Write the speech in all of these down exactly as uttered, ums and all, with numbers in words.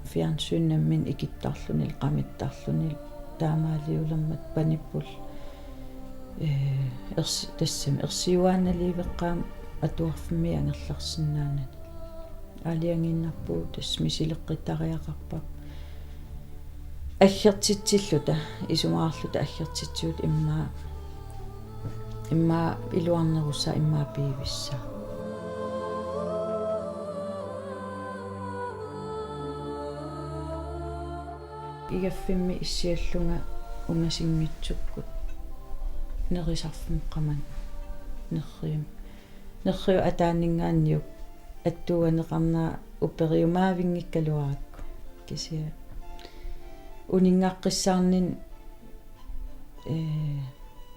Fjernsyn nammineq ikittarluni, qamittarluni, taamaaliulermat panipput, ee, ersi-, tassami ersiuaannaliiveqqaammat atuarfimmi angerlarsinnaanani. Aalajangiinnarpugut, tassa misileqqittariaqarparput. Aggertitsilluta, isumaqarluta aggertitsivugut immaqa, immaqa iluarnerussaaq, immaqa piivissaaq. Igaffimmi issiallunga ungasinngitsukkut nerisarfimmi qamani nerrium-, nerriup ataaninngaanniit attuuganeqarnera upperiumaavinngikkaluarakku. Kisianni uninngaqqissaarninni, ee,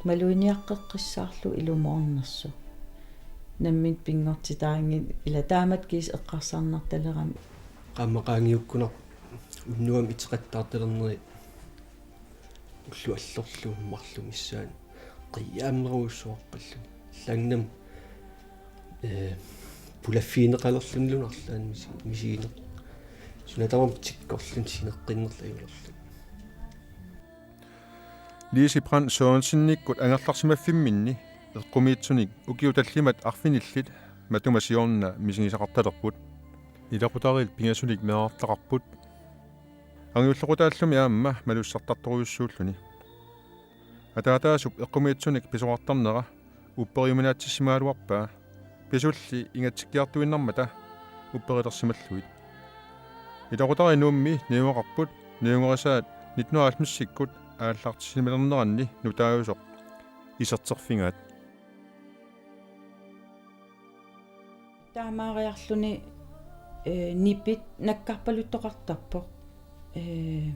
maluginiaqqeqqissaarlugu ilumoornersoq. Nammineq pinngortitaaginngilaq, ila taamatut kiisa eqqarsarnartalerami. Qaammat qaangiukkunarpoq unnuami iteqattaartalerneri ullut allorluunniit marluk missaanni qiiaammerujussuarpalluni. Allaannami, ee, pulaffigineqalerlunilu arlaannik misi-, misigineq. Suna tamarmi tikkorluni sineqqinnerlu ajulerluni. Lise Brandt Sørensenikkut angerlarsimaffimminni eqqumiitsunik ukiut tallimat arfinillit matuma siorna misigisaqartalerput. Ilaqutariit pingasunik meerartaqarput. Angajullequtaallumi aamma malussartartorujussuulluni. Ataataasup eqqumiitsunik pisoqartarnera upperiuminaatsimagaluarpaa, pisulli ingatsikkiartuinnarmata upperilersimallugit. Ilaqutariit Nuummi najugaqarput najugarisaat nitten hundrede og halvfemsikkut aallartissimalerneranni nutaajusoq iserterfigaat. Taamaariarluni, ee, nipit nakkarpaluttoqartarpoq. Ee,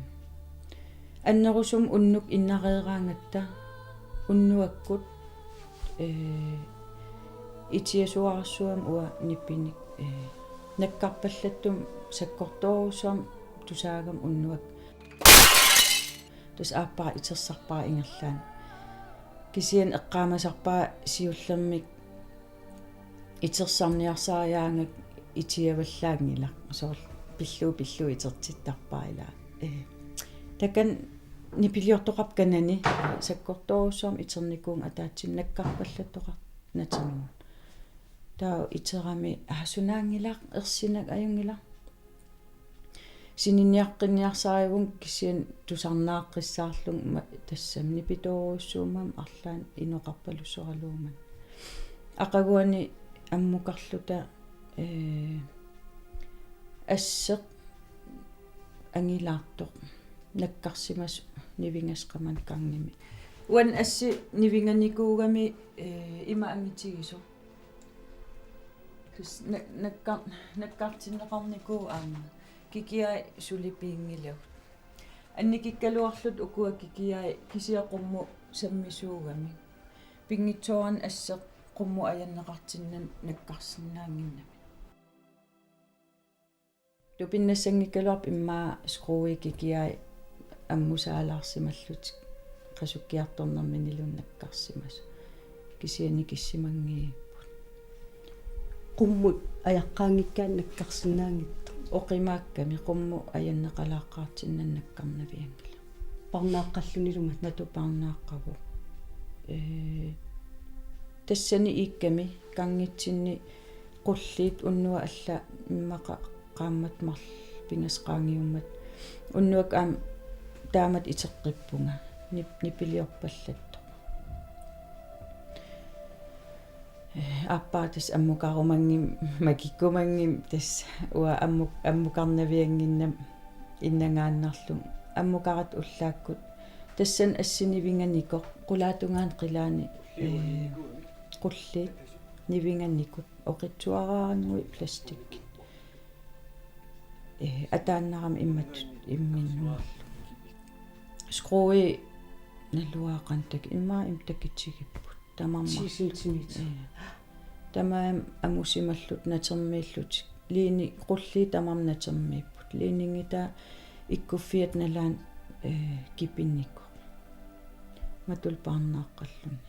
annerusumik unnuk innareeraangatta unnuakkut, ee, itiasuararsuarmik uanga nipinik, ee, nakkarpallattumik sakkortoorujussuarmik tusaagami unnuakkut. Tassa aappara itersarpara ingerlaannaq. Kisianni eqqaamasarpara siullermik itersarniarsariaangakku itiavallaanngilaq. Soorlu pillugu pillugu itertittarpara ilaa. Ee, takanna nipiliortoqarpoq kanani, sakkortoorujussuarmik iternikuuvunga ataatsimik nakkarpallattoqartoq natermut. Taava iterami, aa, sunaanngilaq, ersineq ajunngilaq. Sininniaqqinniarsarivunga kisianni tusarnaaqqissaarlunga ma-, tassami nipitoorujussuummammat arlaannik inoqarpalussoraluummata. Aqaguani ammukarluta, ee, asseq angilaartoq nakkarsimasoq nivingasoq qamani gangimi. Uani assi nivinganikuugami, ee, ima angitigisoq. Tassa na-, nakkar-, nakkartinneqarnikuuvoq aamma. Kikiai suli piinngilagut. Annikikkaluarluta ukua kikiai kisianni qummut sammisuugami. Pinngitsoorani asseq qummut ajanneqartinnani nakkarsinnaannginnami. Tupinnassanngikkaluarpoq immaqa skruui kikiai ammusaalaarsimallutik qasukkiartornerminiluunniit nakkarsimasut. Kisianni nikissimanngivipput. Qummut ajaqqaanngikkaanni nakkarsinnaanngitsoq. Oqimaakkami qummut ajanneqalaaqqaartinnani nakkarnavianngilaq. Parnaaqqallunilu matu. Matu parnaaqqavoq. Ee, tassani iikkami gangitsinni qulliit unnuaq alla immaqa qaammat marl-, pingasut qaangiummat. Unnuakkut aamma taamatut iteqqippunga. Nip-, nipiliorpallattoq. Ee, aappara tassa ammukarumanngimmat, makikkumanngimmat tassa uanga ammu-, ammukarnaviannginnama innangaannarlunga. Ammukaratta ullaakkut tassani assi nivinganikoq, qulaatungaani qilaani, ee, qulliit nivinganikut, oqitsuaraannguit plastikki. Ee, ataannarami imatut imminnut. Skruui naluara qantak immaqa im takitigipput. Tamarmik. Ti centimeter. Ee. Tamarmik amusimallutik natermiillutik. Liini qulliit tamarmik natermiipput. Liininngitsoq ikkuffiata nalaani, ee, kipinnikoq. Matullu parnaaqqalluni.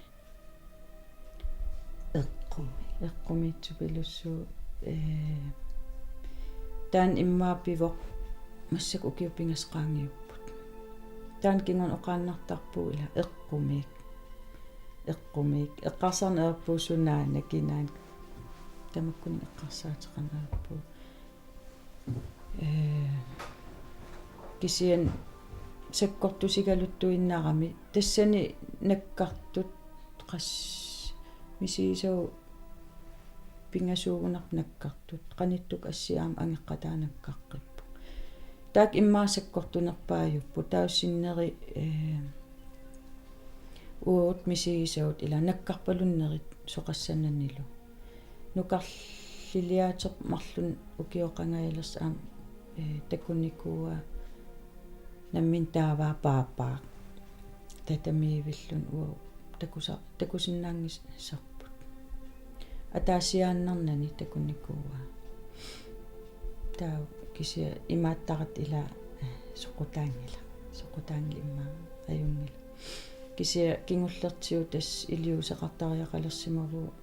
Eqqumi. Eqqumiitsupilussuuvoq, ee, taanna immaqa pivoq Massakkut ukiut pingasut qaangiupput. Taanna kingorna oqaannartarpugut ila eqqumiik. Eqqumiik. Eqqarsarneq ajorpugut sunaana kinaana. Tamakkuninnga eqqarsaateqarneq ajorpugut. Ee, kisianni sakkortusigaluttuinnarami. Tassani nakkartut qas-, misigisavut pingasuugunarpoq nakkartut. Qanittukkut assiit aamma angeqataa nakkarput. Taakku immaqa sakkortunerpaajupput. Taava sinneri, ee, uagut misigisavut ila nakkarpalunnerit soqassananilu. Nukarliliaateq marlunnik ukioqangajalersoq aamma, ee, takunikuuaa nammineq taavaa paapaaq. Tatamiivilluni uagut takusa-, takusinnaanngisarput. Ataasiaannarnani takunikuuaa. Taava kisianni imaattaratta ila, ee, soqutaanngilaq. Soqutaanngilaq immaqa ajunngilaq. Kisianni kingullertigut tassa iliuuseqartariaqalersimavugut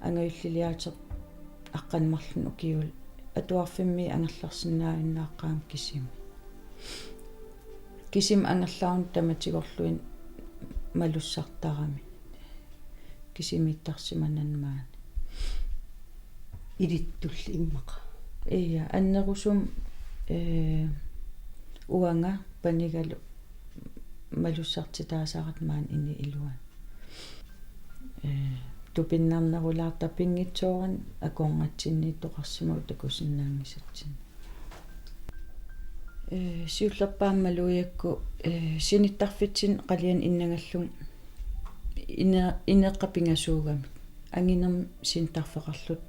angajulliliaateq aqqaneq-marlunnik ukiulik atuarfimmi angerlarsinnaajunnaarami kisimi. Kisimi angerlaruni tamatigorluni malussartarami. Kisimiittarsimanani maani. Ilittulli immaqa. Ia, annerusumik, ee, uanga panigalugu malussartitaasaratta maani inip iluani. Ee, tupinnarnerulaartarpoq pinngitsoorani akornatsinniittoqarsimavoq takusinnaanngisatsinnik. Ee, siullerpaamik malugiakku, ee, sinittarfitsinni qaliani innangallunga ine-, ineeqqat pingasuugamik. Anginermik sinittarfeqarluta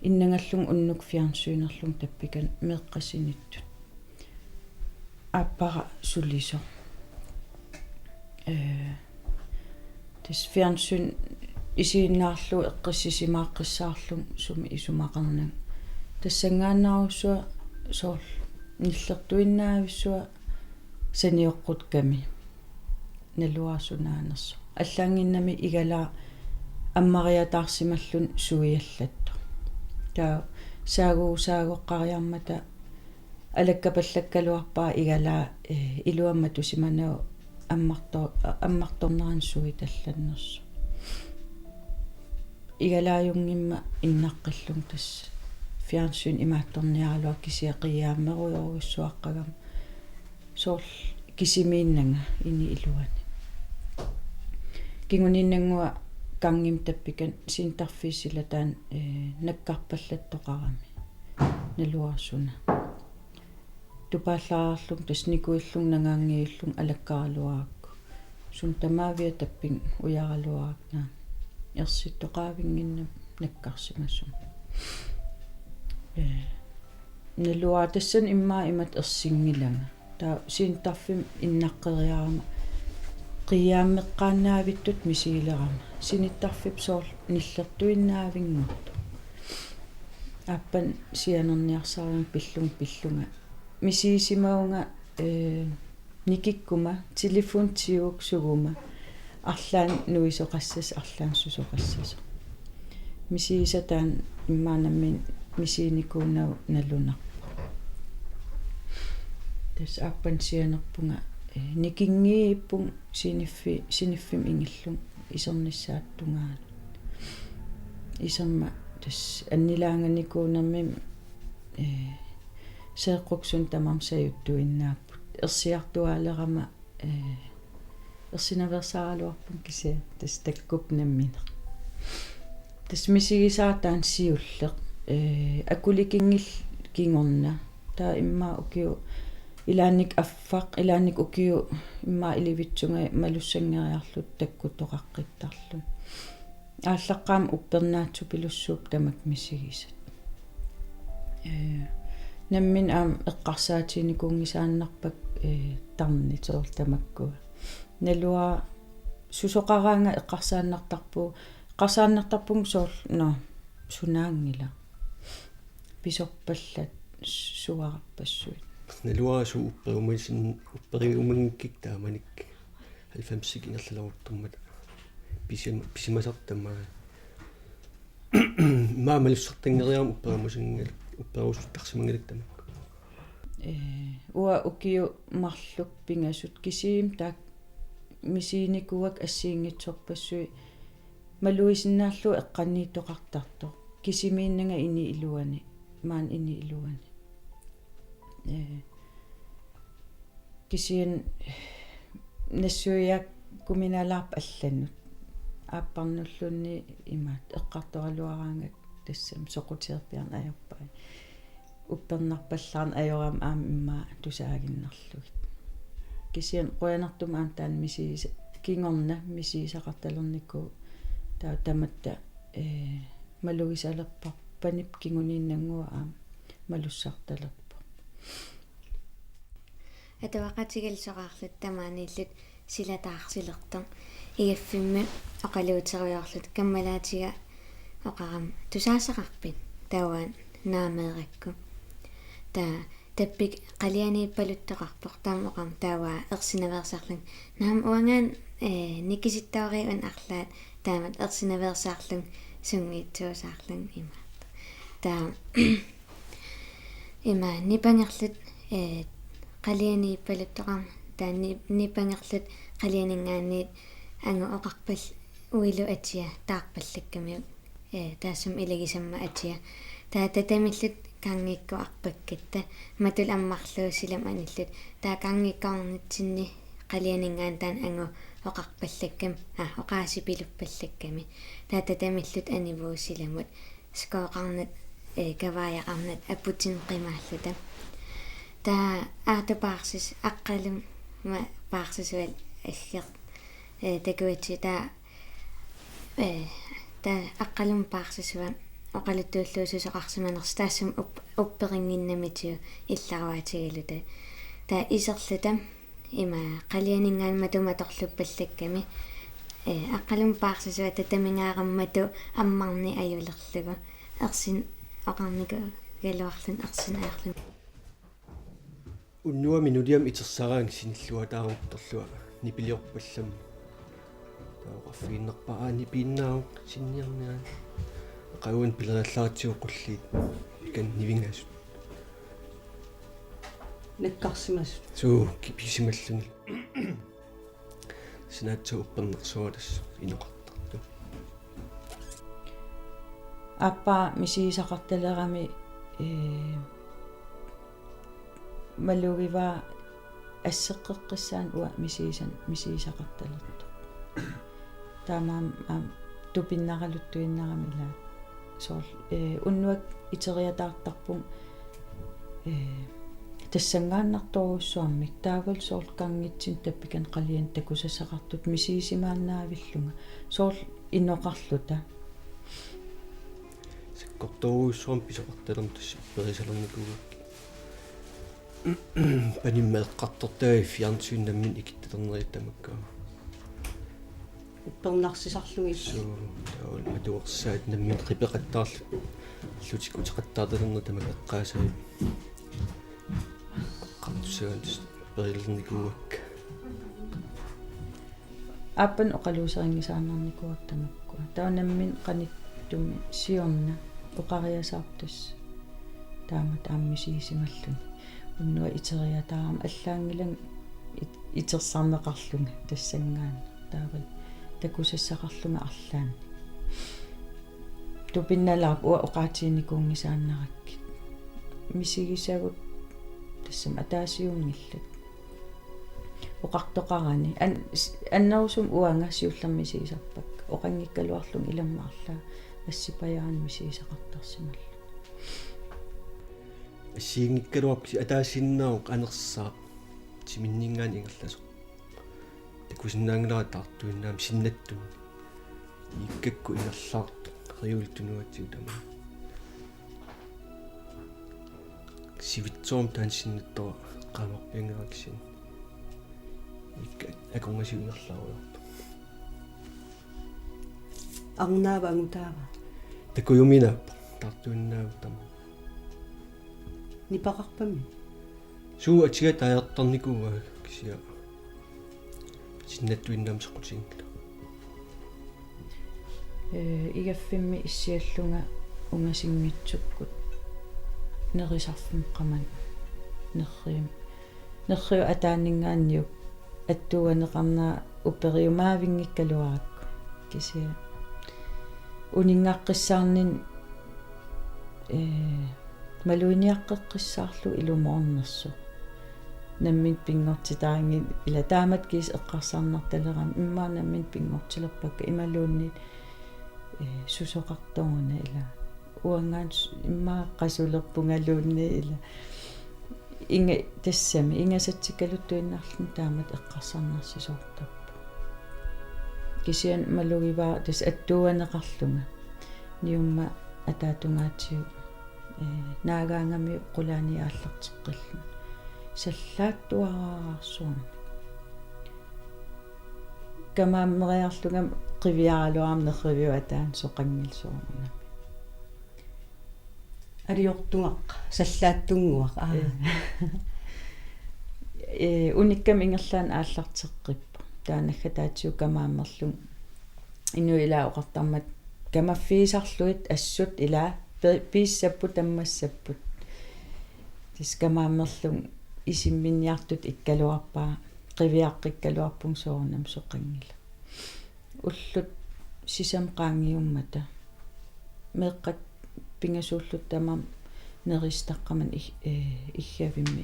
innangallunga unnukkut fjernsynerlunga tappikani meeqqat sinittut. Aappara sulisoq. Ee, tassa fjernsyn isiginnaarlugu eqqissisimaaqqissaarlugu sumi isumaqarnagu. Tassanngaannarujussuaq soorlu nillertuinnavissua sanioqqutkami. Naluara sunaanersoq. Allaanngimmat igalaaq ammariataarsimalluni suiallattoq. Taava saagu-, saagoqqariarmata alakkapallakkaluarpara igalaap, ee, iluamik matusimanagu ammarto-, a-, ammartornerani suitallannersoq. Igalaajunngimmat innaqqillunga tassa fjernsyn imaattorniaraluarpoq kisianni qiiaammerujorujussuaqqagama. Soorlu kisimiinnanga inip iluani. Kinguninnannguaq gangimi tappikani sinittarfiit silataanni, ee, nakkarpallattoqarami. Naluara suna. Tupaallariarlunga tassa nikuillunga nangaanngiillunga alakkaraluarakku. Suna tamaavia tappinga ujaraluarakku naamik. Ersittoqavinnginnama nakkarsimasumik. Ee, naluara tassani immaqa imatut ersinngilanga. Taava sinittarfimmi innaqqeriarama qiiaammeqqaannavittutut misigilerama. Sinittarfipput soorlu nillertuinnaavinngortoq. Aappani sianerniarsariarlunga pillunga pillunga. Misigisimavunga, ee, nikikkuma, telefoni tiukkuma, arlaannik nuisoqassasoq, arlaannik susoqassasoq. Misigisaq taanna immaqa nammineq misiginikuunagu nalunarpoq. Tassa aappani sianerpunga, ee, nikinngiippunga siniffi-, siniffimmi ingillunga isernissaata tungaanut. Iserma tassa annilaanganikuunermini, ee, seeqquksunut tamarmik sajuttuinnaapput. Ersiartuaalerama, ee, ersinaveersaaraluarpunga kisianni tassa takkuppoq nammineq. Tassa misigisara taanna siulleq, ee, akulikinngilaq kingorna. Taava immaqa ukiut ilaannikkut affaq, ilaannikkut ukiut immaqa ilivitsunga malussanngeriarluta takkuttoqaqqittarluni. Aallaqqaammut uppernaatsuppilussuupput tamakku misigisat. Ee, nammineq aamma eqqarsaatiginikuunngisaannarpakka, ee, tarnit soorlu tamakkua. Naluara susoqaraangat eqqarsaannartarpugut, eqqarsaannartarpunga soorlu, nå, sunaanngilaq. Pisorpallat suaarpassuit. Naluara suut upperiumasin-, upperiumanngikkikka taamanikkut halvfemsit ingerlaleruttormata. Pisima-, pisimasartut tamaat. Immaqa malussartanngeriarama upperiumasinngil-, upperiusuttarsimanngilakka tamakku. Ee, uanga ukiut marluk pingasut kisianni taakku misiginikuuakka assigiinngitsorpassuit malugisinnaallugit eqqanniittoqartartoq. Kisimiinnanga ini iluani, maani ini iluani. Ee, kisianni nassuiaakkuminaalaarpoq allanut. Aapparnulluunniit imaattoq eqqartoraluaraangakku tassami soqutigeriarneq ajorpai. Uppernarpallaarneq ajorami aamma immaqa tusaaginnarlugit. Kisianni qujanartumik aamma taanna misigisa-, kingorna misigisaqartalernikuuvoq taava tamatta, ee, malugisalerparput panip kinguniinnannguaq aamma malussartalerpoq. Atuaqatigiillu soraarluta tamaaniilluta silataarsilertoq. Igaffimmi oqaluuterujoorluta kammalaatiga oqarami: Tusaassaqarpit? Taava naameerakku. Taava tappik qalianiippaluttoqarpoq, taama oqarami taava ersinaveersaarlunga: Naamik, uangaana, ee, nikisittooriuk una arlaat, taamatut ersinaveersaarlunga sungiitsuusaarlunga imaattoq. Taava ima nipangerluta, ee, qalianiippaluttoqarmat, taava ni-, nipangerluta qalianinngaanniit angut oqarpal-, uilu atia taarpallakkamiuk, ee, taassuma ilagisammat atia. Taava tatamilluta kangikkut arpakkatta, matullu ammarlugu silamut anilluta. Taava kangikkoornitsinni qalianinngaanniit taanna angut oqarpallakkami, aa, oqaasipiluppallakkami. Taava tatamilluta anivugut silamut. Skooqarnata, ee, kavaajaqarnata aputinik qimaalluta. Taava Aatu paarsis-, Aqqalumma paarsisuat agger-, ee, takuatsigu taava, ee, taava Aqqalumma paarsisuat oqaluttuullugu susoqarsimanersoq taassuma up-, upperinnginnamitigut illaruaatigaluta. Taava iserluta ima qalianinngaanniit matu matorluppallakkami, ee, Aqqalumma paarsisuata tatamingaarammatut ammarneq ajulerlugu. Ersin oqarnikuugaluarluni, ersin ajorluni. Unnuami nuliami itersaraangat sinilluataaruttorlunga nipiliorpallammat. Taava oqarfigiinnarpara: Aa, nipiinnaavoq sinniarneq aana. Aqaguani pileriallaratsigu qulliit ikannivingasut. Nakkarsimasut. Suu, kipisimalluni. Sinaatsu uppernarsuatas inoqartartoq. Aappaa misigisaqartalerami, ee, malugivaa asseqqeqqissaanut uanga misigisan-, misigisaqartalertoq. Taamaammat aamma tupinnaraluttuinnarami ilaa. Soorlu, ee, unnuaq iteriataartarpunga, ee, tassanngaannartorujussuarmik. Taavalu soorlu kanngitsinni tappikani qaliani takusassaqartutut misigisimaannaavillunga. Soorlu inoqarluta. Sakkortoorujussuarmik pisoqartalermat tassa upperisalernikuugakkit. Panimma eqqartortagit fjernsyni nammineq ikittalernerit tamakku. Uppernarsisarlugit. Suu, taavalu atuarsaat nammineq qipeqattaarlutik, allutik uteqattaartalernerit tamakku eqqaasavit. Eqqartussagaanni tassa upperilernikuuakka. Aappaanut oqaluuserinngisaannarnikuuakka tamakkua. Taava nammineq qanittumi siorna oqariasaartoq tassa taamatut aamma misigisimalluni. Unnuaq iteriataarama allaanngilanga it-, itersarneqarlunga tassanngaannaq. Taavalu takusassaqarlunga arlaannik. Tupinnalaarpoq uanga oqaatiginikuunngisaannarakkit. Misigisagut tassami ataasiunngillat. Oqartoqarani. An-, s-, annerusumik uanga siullermik misigisarpakka. Oqanngikkaluarlunga ilammarlaa assipajaanik misigisaqartarsimalluni. Assigiinngikkaluarpoq kisianni ataasiinnaavoq anersaaq timinninngaanniit ingerlasoq. Takusinnaanngilara taartuinnaami sinnattunni. Iikkakkut ingerlaartoq reolit tunuatsigut tamaat. Sivitsoorami taanna sinnattoq eqqaamarpianngilara kisianni. Iikka akornasiup ingerlaarujoortoq. Arnaava angutaava? Takujuminaappoq, taartuinnaavoq tamaat. Nipaqarpami? Suu, atiga taajartarnikuuaa kisianni. Sinnattuinnaq aamma soqutiginngilaq. Ee, igaffimmi issiallunga ungasinngitsukkut nerisarfimmi qamani. Nerriviup, Nerriviup ataaninngaanniit attuuganeqarnera uperiumaavinngikkaluarakku. Kisianni uninngaqqissaarninni, ee, maluginiaqqeqqissaarlugu ilumoornersoq. Nammineq pinngortitaraangat ila taamatut kiisa eqqarsarnartalerama immaqa nammineq pinngortilerpakka imaluunniit, ee, susoqartoruna ila. Uanngaanniit s-, immaqa qasulerpungaluunniit ila. Inga-, tassami ingasatsikkaluttuinnarluni taamatut eqqarsarnarsisoortarpoq. Kisianni malugivara tassa attuuganeqarlunga. Niumma ataatungaatigut, ee, naagaangamiuk qulaaniit aallarteqqilluni. Sallaattuararsuarmik. Kamaammeriarlunga qiviaraluarama Nerriviup ataani soqanngilaq soorunami. Aliortugaq, sallaattunnguaq. Aa. Ee. Ee, unikkami ingerlaannaq aallarteqqippoq. Taava naggataatigut kamaammerlunga. Inuit ilaa oqartarmata kamaffigisarlugit assut ilaa pe-, piissapput tammassapput. Tassa kamaammerlunga isimminiartutut ikkaluarpara, qiviaqqikkaluarpunga soorunami soqanngilaq. Ullut sisamat qaangiummata. Meeqqat pingasuulluta tamarmik nerisitaqqammat ig-, ee, iggavimmi.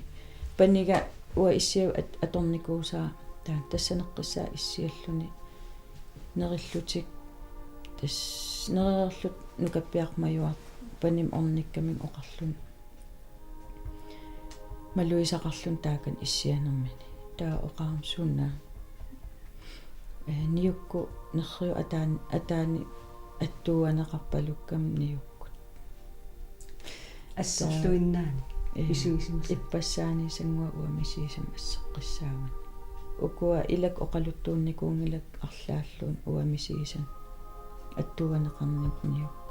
Paniga uanga issiavik at-, atornikuusara taanna tassaneqqissaaq issialluni. Nerillutik tassa nerereerluta nukappiarmajuartoq panimut ornikkamiuk oqarluni. Malugisaqarluni taakani issianermini. Taava oqarama suna. Ee, niukkut Nerriviup ataan-, ataani attuuganeqarpalukkami niukkut. Asserluinnaani. Ee, misigisimasat. Ippassaaniisannguaq uanga misigisammat asseqqissaagama. Ukua ilakka oqaluttuunnikuunngilakka arlaalluunniit uanga misigisannik. Attuuganeqarniupput niukkut.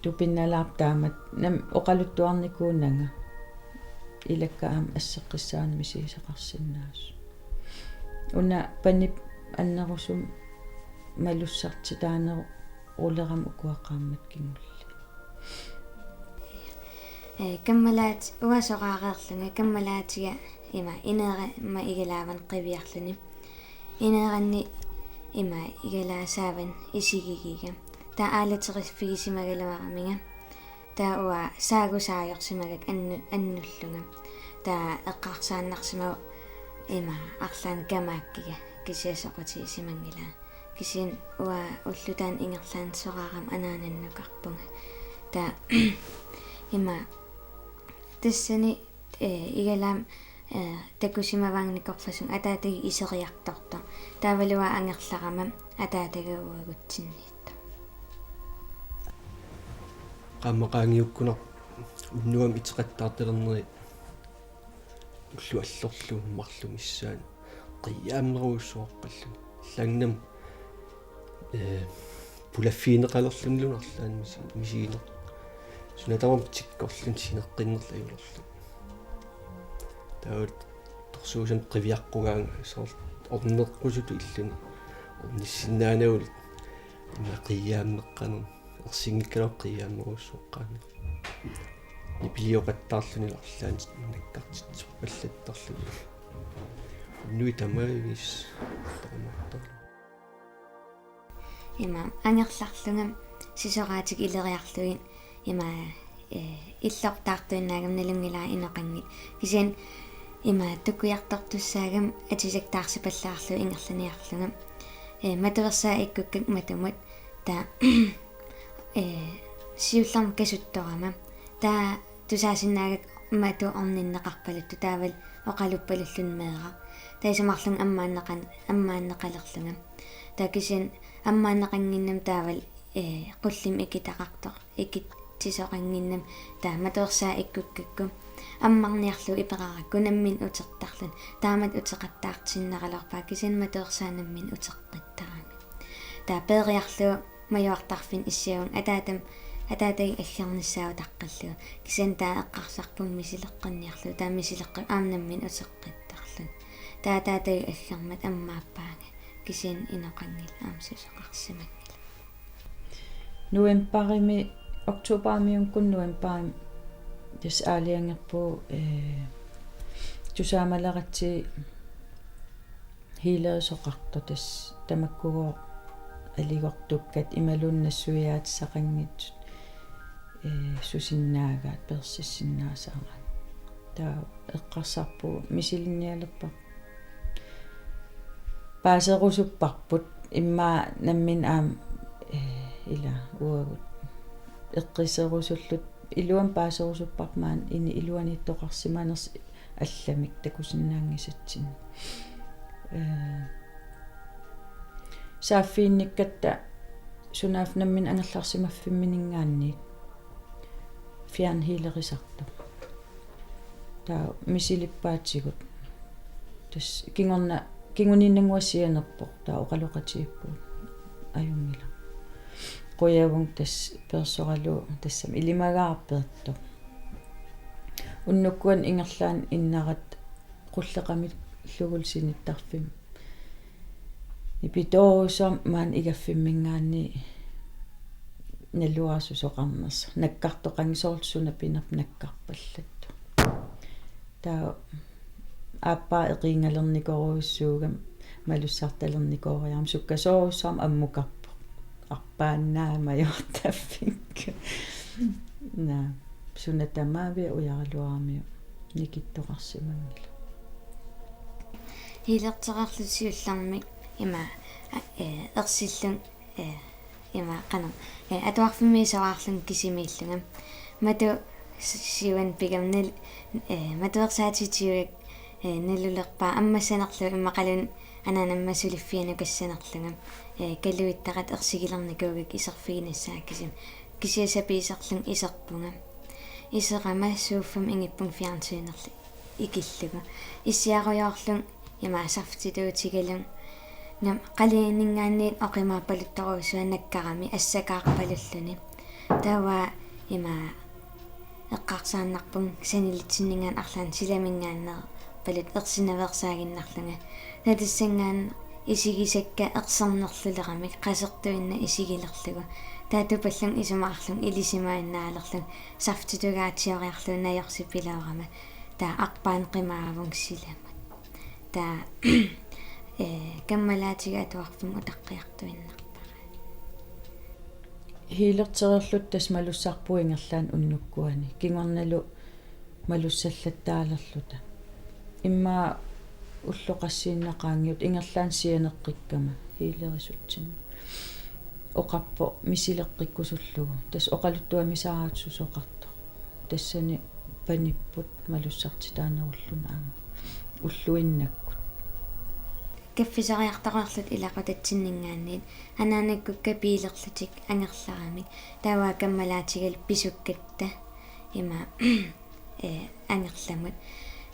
Tupinnalaarpoq taamatut nammineq oqaluttuarnikuunanga. Ilakka aamma asseqqissaanik misigisaqarsinnaasut. Una panip annerusumik malussartitaanerulerama ukua qaammatit kingulliit. Ee, kammalaat-, uanga soraareerlunga kammalaatiga ima ineerama igalaavanni qiviarluni. Ineeranni ima igalaap saavanni isigigiga. Taava aalateriffigisimagaluaraminga. Taava uanga saagut saajorsimagakka annu-, annullunga. Taava eqqarsaannarsimavoq ima arlaannik kamaakkiga kisianni soqutigisimanngilanga. Kisianni uanga ulloq taanna ingerlaannaq soraarama anaanannukarpunga. Taava ima tassani, ee, igalaami, ee, takusimavaannga nikorfasunga ataataga iseriartortoq. Taavalu uanga angerlarama ataataga uagutsinniittoq. Qaammat qaangiukkunarpoq unnuami iteqattaartalerneri ullut allorlugu marluk missaani qiiaammerujussuaqqalluni. Allaanngimmat, ee, pulaffigineqalerlunilu arlaannik misi-, misigineq. Suna tamarmi tikkorluni sineqqinnerlu ajulerluni. Taava torsuusamik qiviaqqugaanga soorlu orneqqusutut illuni. Ornissinnaanagulu ima qiiaammeqqanermik. Ersinngikkaluarpoq qiiaammerujussuaqqaarneq. Nipilioqattaarluni arlaannik nakkartitserpallattarluni. Unnuit tamaviisa taamaattarluni. Ima angerlarlunga sisoraatik ileriarlugit ima, ee, illortaartuinnaagama nalunngilara inoqanngilaq. Kisianni ima tukkujartortussaagama atisat taarsipallaarlugit ingerlaniarlunga. Ee, matuersaat ikkukkakka matumut taava, ee, siullermik kasuttorama. Taava tusaasinnaagakku matu orninneqarpaluttoq taavalu oqaluppalulluni meeraq. Taava isumarlunga ammaanneqan-, ammaanneqalerlunga. Taava kisianni ammaanneqannginnama taavalu, ee, qullimik ikitaqartoq, ikitsisoqannginnama taava matuersaat ikkukkakku ammarniarlugu iperarakku nammineq utertarluni. Taamatut uteqattaartinnaraluarpara kisianni matuersaat nammineq uteqqittarami. Taava peeriarlugu majuartarfinni issiavunga ataatama, ataataga aggernissaa utaqqillugu. Kisianni taava eqqarsarpunga misileqqinniarlugu. Taava misileqqikka aamma nammineq uteqqittarluni. Taava ataataga aggermata ammaappaanga. Kisianni inoqanngilaq aamma susoqarsimanngilaq. Novembarimi, oktobarimiunngukkut novembarimi Tassa aalajangerpugut, eh, tusaamaleratsigu healerisoqartoq, tassa tamakkugooq aligortukkat imaluunniit nassuiaatissaqanngitsut, eh, susinnaagaat, peersissinnaasaraat. Taava eqqarsarpugut misilinnialerpara. Paaserusupparput immaqa nammineq aamma, eh, ila uagut eqqiserusulluta iluamik paaserusupparput maani inuit iluaniittoqarsimanersut allamik takusinnaanngisatsinnik. Eh, saaffiginnikkatta sunaaffa nammineq angerlarsimaffimminiingaanniit fjernhealerisartoq. Taava misilippaatigut. Tassa kingorna-, kinguninnannguaq sianerpoq, taava oqaloqatigiippugut: Ajunngilaq. Qujavunga, tassa peersoralugu tassami ilimagaara peertoq. Unnukkuanni ingerlaannaq innaratta qulleqamillugu sinittarfimmi nipitoorujussuarmik maani igaffimmiingaanniit naluara susoqarnersoq. Nakkartoqanngitsoorlugu suna pinerpoq nakkarpallattoq. Taava aappaa eqiingalernikorujussuugami malussartalernikooriarami sukkasoorujussuarmik ammukarpoq. Arpaannaa majuartaffikkut. Naa, suna tamaavia ujaraluaramiuk nikittoqarsimanngilaq. Healertereerluta siullermik ima, eh, ersillunga, eh, ima qanoq, eh, atuarfimmi isoraarlunga kisimiillunga. Matu s-, siuan pigamnil, eh, matuersaatitigut, eh, nalulerpaa ammassanerlugu immaqaluunniit anaanama suliffianukassanerlunga. Eh, kaluittaqatta ersigilernikuugakku iserfiginissaa kisimi. Kisianni sapiiserlunga iserpunga. Iserama suuffami ingippunga fjernsynerlu ikillugu. Issiarujoorlunga ima saftituutigalunga. Ngam qalianinngaanniit oqimaapaluttorujussuaq nakkarami assakaarpalulluni. Taava ima eqqarsaannarpunga sanilitsinninngaanniit arlaannik silaminngaanneerpaluttoq ersinnaveersaaginnarlunga. Taava tassanngaanniit isigisakka ersernerluleramik qasertuinnaq isigilerlugu. Taava tupallunga isumaqarlunga ilisimaannaalerlunga saftitugaatsioriarlugu najorsipiloorama. Taava arpaannaq qimaavunga silamut. Taava, eh, kammalaatigut atuarfimmi utaqqiartuinnarpara. Healertereerluta tassa malussarpugut ingerlaannaq unnukkuani. Kingornalu malussallattaalerluta. Immaqa ullut qassiinnaq qaangiuttut ingerlaannaq sianeqqikkama healerisutsimik. Oqarpoq misileqqikkusullugu. Tassa oqaluttuamisaaratta susoqartoq. Tassani panipput malussartitaanerulluni aamma ulluinnakkut. Kaffisoriartoreerluta ilaqutatsinninngaanniit anaanakkukka biilerlutik angerlaramik. Taava kammalaatigalu pisukkatta ima, eh, angerlamut.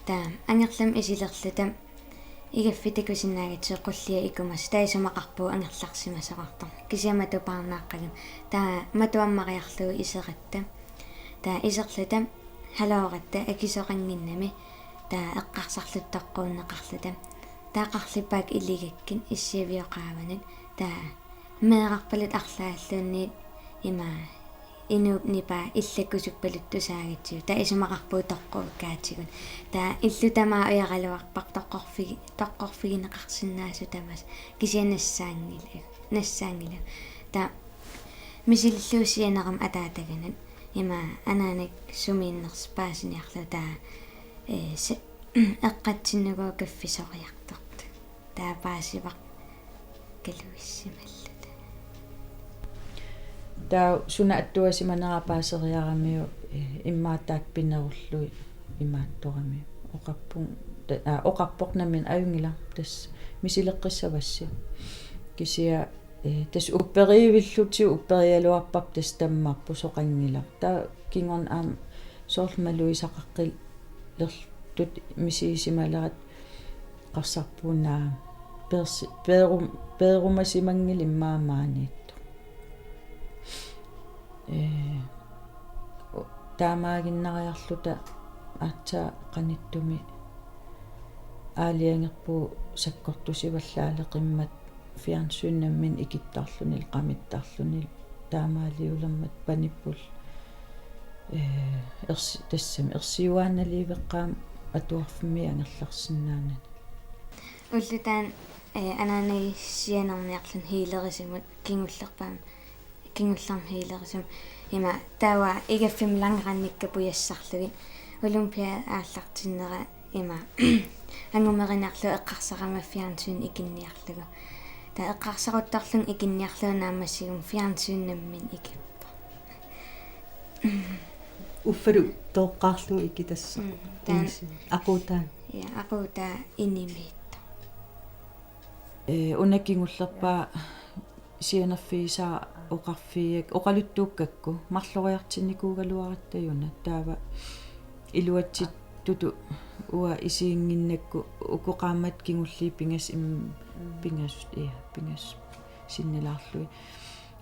Taava angerlamut isilerluta igaffik takusinnaagatsigu qullia ikumasoq, taava isumaqarpugut angerlarsimasoqartarneq. Kisianni matu paarnaaqqagami. Taava matu ammariarlugu iseratta. Taava iserluta halooratta akisoqannginnami. Taava eqqarsarluta toqquunneqarluta. Taava qarlippaat iligakkit issiavioqaavanut. Taava meerarpaluttoq arlaat allanniit ima inuup nipaa illakkusukpaluttoq tusaagatsigu. Taava isumaqarpugut toqquukkaatigut. Taava illut tamaat ujaraluarpara toqqorfigi-, toqqorfigineqarsinnaasut tamaasa. Kisianni nassaanngila-, nassaanngilagut. Taava misilillugu sianerama ataataganut. Ima anaanakku sumiinnersoq paasiniarlugu taava, eh, se-, eqqatsinnugu kaffisoriartortoq. Taava paasivara kaluissimalluta. Taava suna attuasimanera paaseriaramiuk, eh, immaqa taakku pinerullugit imaattoramiuk. Oqarpunga, ta-, aa, oqarpoq nammineq: Ajunngilaq, tassa misileqqissavassi. Kisianni, eh, tassa upperiivillutigu upperigaluarparput tassa tammarput soqanngilaq. Taava kingorna aamma soorlu malugisaqaqqilerluta misigisimalerat eqqarsarpugut: Naa, peersi-, peerum-, peerumasimanngilaq immaqa maaniittoq. Ee, u-, taamaaginnariarluta aatsaat qanittumi aalajangerpugut sakkortusivallaaleqimmat fjernsyn nammineq ikittarluni, qamittarluni, taamaaliulermat panipput Ee, ersi-, tassami ersiuaannaliiveqqaam atuarfimmi angerlarsinnaanani. Ullut taanna, ee, anaanaga sianerniarluni heelerisumut kingullerpaamik, kingullermik heelerisumut. Ima taava igaffimmi langrennikka pujassarlugit. Olympiadep aallartinnera ima angumerinerlu eqqarsarama fjernsyn ikinniarlugu. Taava eqqarsaruttorlunga ikinniarlugu naammassiguma fjernsyn nammineq ikippoq. Uffalu toqqaarlugu ikitassaq. Mm, taanna. Insi-, aquutaa. Ja, aquutaa inimiittoq. Ee, una kingullerpaaq sianerfigisaa oqarfigiga-, oqaluttuukkakku, marloriartinnikuugaluaratta una, taava iluatsittutut uanga isiginnginnakku uku qaammatit kingulliit pingasut im-, pingasut, ja, pingasut sinnilaarlugit.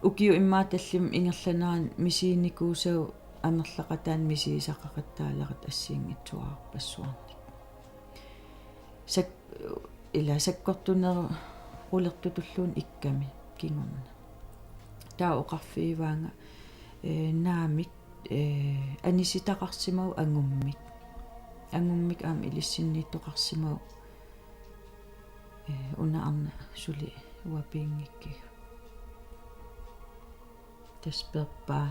Ukiut immaqa tallimat ingerlaneranni misiginikuusavut amerlaqataani misigisaqaqattaalerat assigiinngitsuararpassuarnik. Sak-, ila sakkortunerulertutulluunniit ikkami kingorna. Taava oqarfigivaanga, ee, naamik, ee, anisitaqarsimavoq angummik. Angummik aamma ilissinniittoqarsimavoq, ee, una arnaq suli uanga piginngikkiga. Tassa peerpaa.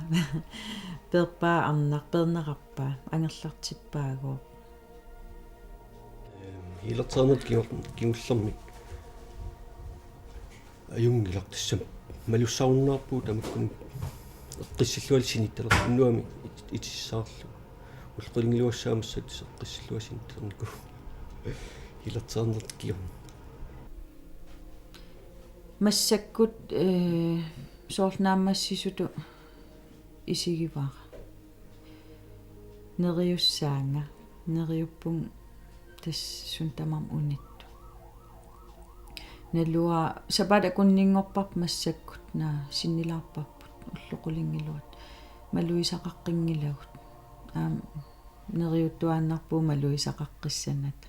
Peerpaa arnaq, peernerarpaa, angerlartippaagooq. Ehm, heelertilernertut kingor-, kingullermik ajunngilaq, tassami malussarunnaarpugut tamakkuninnga eqqissilluarlunga sinittalerlugu, unnuami it-, itissaarlugu. Ullut qulingiluat tassa massakkut eqqissilluarlunga sinittalernikuuvugut. Heelertilernertut kingorna. Massakkut, ee, soorlu naammassisutut isigivara. Neriussaanga, neriuppunga tassa suna tamarmi unittut. Naluara sapaatip akunninngorparput massakkut, naa, sinnilaarparput ullut qulingiluat. Malugisaqaqqinngilagut. Aamma neriuttuaannarpugut malugisaqaqqissanata.